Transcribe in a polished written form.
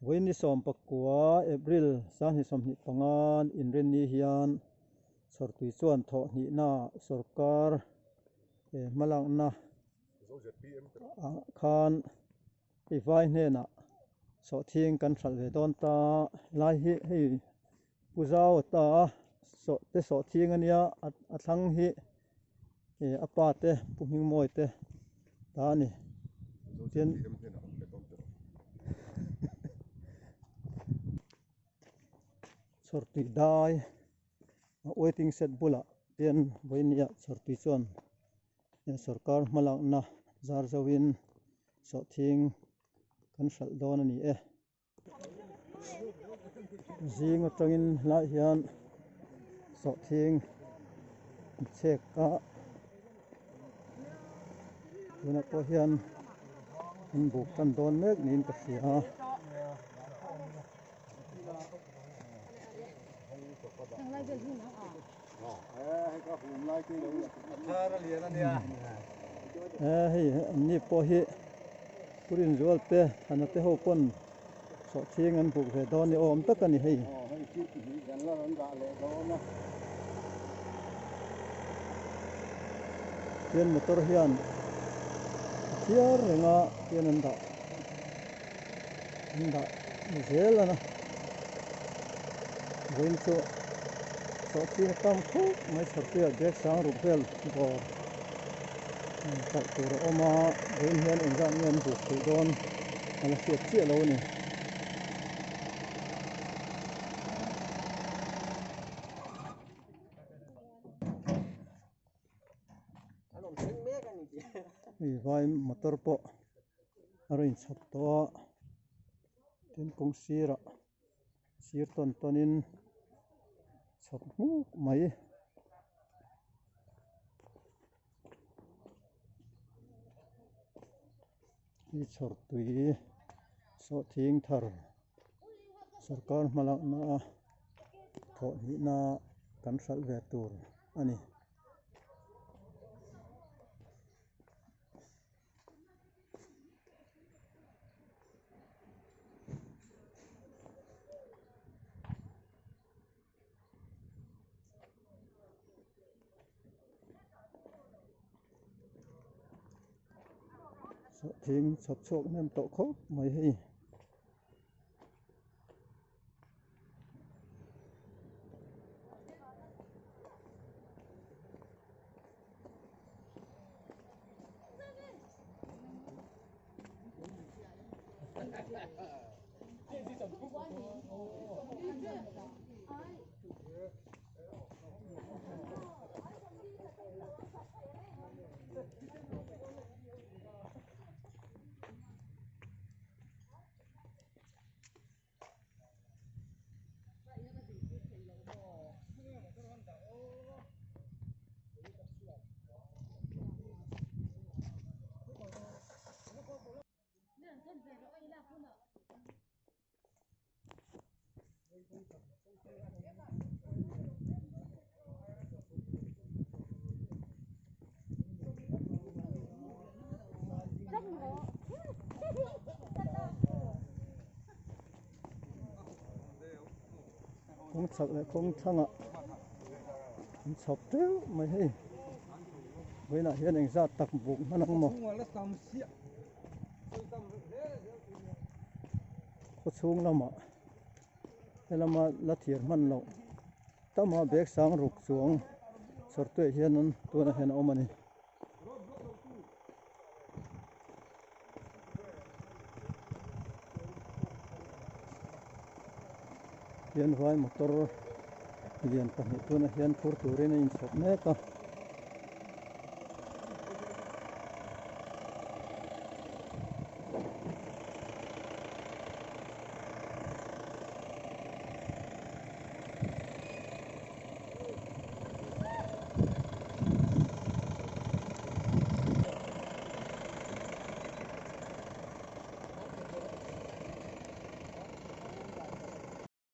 Vawiin 19 April 2025 inrinni hian chhawrtui chuan thawh hnihna sorkar hmalakna ah khan hei vai hnenah sawhthing kan hralh ve dawn ta helai hi hei Pu Zau a ta a sawh te sawhthing a nia a thlang hi ih a pa te Pu Hmingmawi te ta a ni tin chhawrtui dai a waiting shed bulah hian vawinia chhawrtui chuan sorkar hmalakna zar zoin sawhthing kan hralh dawn a ni e. Zing atangin helaiah hian sawhthing an chhek a tunah pawh hian an buk tan dawn mek niin ka hria a. Hei anni pawh hi Pu Rinzual te Thana te ho pawn sawhthing an buk ve dawn ni awm tak a ni hei. Tian motor hian a thiar reng a tian an dah an dah zel a vawiin chu sawhthing a tam khawp mai chhawrpuiah bag sang ruk vel bawr hralh tur a awm a vawiin hian engzat nge an buk theih dawn a la hriat chiah lo a ni. Hei vai motor pawh a rawn inchhawp tawh a tin kawng sirah sir tawn tawnin chhawp hmuk mai. Hi chhawr tui sawhthing thar sorkar hmalakna a thawh hnihna kan hralh ve tur a ni. Sawhthing chhawp chhuak hnem tawh khawp mai hei. Kawng chhak leh kawng thlangah an chhawp teuh mai hei vawiinah hian engzat tak buk hman ang maw khaw chhung lamah helama la thir hman loh tama bag sang ruk chuang chhawrtuiah hian tunah hian a awm a ni. Hian vai motor lian pahnih tunah hian phur turin a inchhawp mek a.